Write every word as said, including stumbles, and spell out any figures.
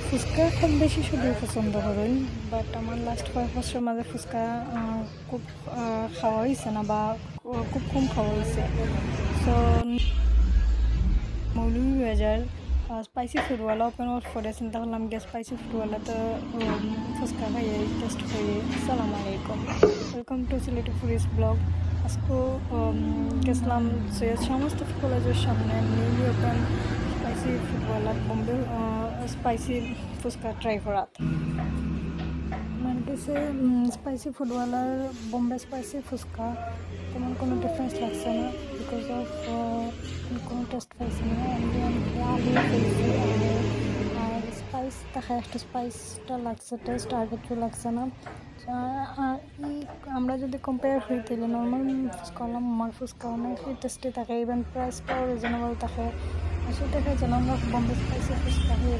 ফুচকা খুব বেশি সবাই পছন্দ করেন, বাট আমার লাস্ট কয়েক বছরের মাঝে ফুচকা আহ, খুব আহ, খাওয়া হয়েছে না বা খুব কম খাওয়া হয়েছে। সো মৌলভীবাজার স্পাইসি ফুডওয়ালা ওপেন হওয়ার পরে চিন্তা করলাম গিয়া স্পাইসি ফুডওয়ালাত ফুচকা খাইয়া টেস্ট করি। আসসালামু আলাইকুম, welcome to Sylheti foodies blog. আজকে উম, গেছিলাম সৈয়দ শাহ মুস্তফা কলেজের সামনে নিউলি ওপেন স্পাইসি ফুডওয়ালা, বোম্বে স্পাইসি ফুচকা ট্রাই করাত। আমার কাছে স্পাইসি ফুডওয়ালার বোম্বে স্পাইসি ফুচকা তেমন কোনো ডিফারেন্স লাগছে না, বিকজ অফ কোনো টেস্ট পাইছি না। অনলি আমি খালি আলু পাইছি আর, আর স্পাইস দেখা, একটা স্পাইসটা লাগছে, টেস্ট আর কিছু লাগছে না। আর, আর এই আমরা যদি কম্পেয়ার করি, তাহলে নর্মাল ফুচকা হলাম, আমার ফুচকা অনেক টেস্টি থাকে, ইভেন প্রাইসটাও রিজনেবল থাকে। আশি টাকায় যেন আমরা বোম্বে স্পাইসি ফুচকা খাই,